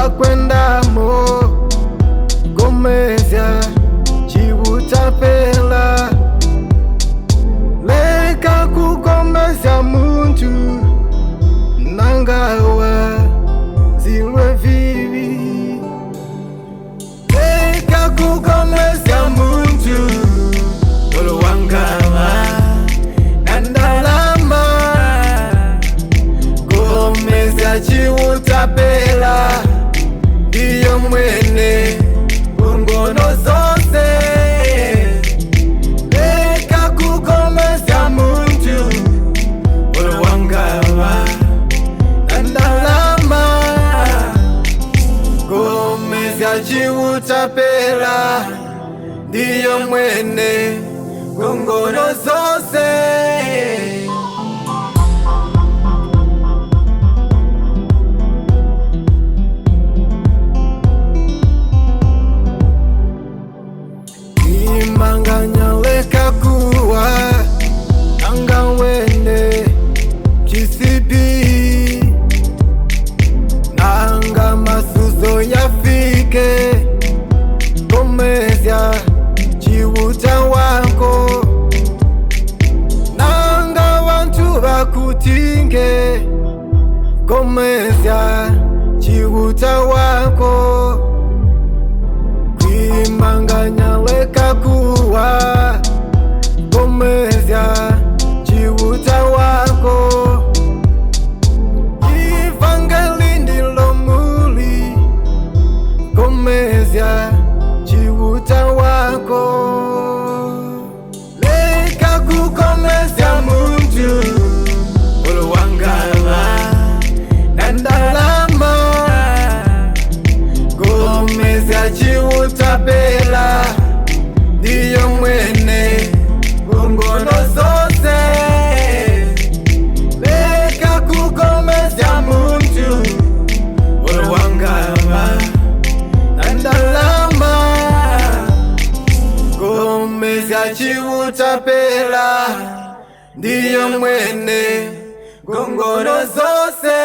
Wakwendamo gomezya chiutapela. Leka kugomezya muntu nangawa zilwe vivi. Leka kugomezya muntu olowangama nandalama. Gomezya chiutapela ndiyo mwene ungono zose. Leka kugomezya muntu olowangama nandalama. Gomezya chiutapela ndiyo mwene ungono zose. Imanganya leka kuwa anga wene chisipi nanga masuzo yafike gomezya chiuta wako nanga wantu bakutinge gomezya chiuta wako. Imanganya leka kuwa gomezya chiuta wako. Ivangeli ndilo muli gomezya chiuta wako. Leka kugomezya muntu olowangama nandalama. Gomezya chiutapela ndiyo mwene ungono zose. Leka kugomezya muntu olowangama nandalama. Gomezya chiutapela ndiyo mwene gongono zose.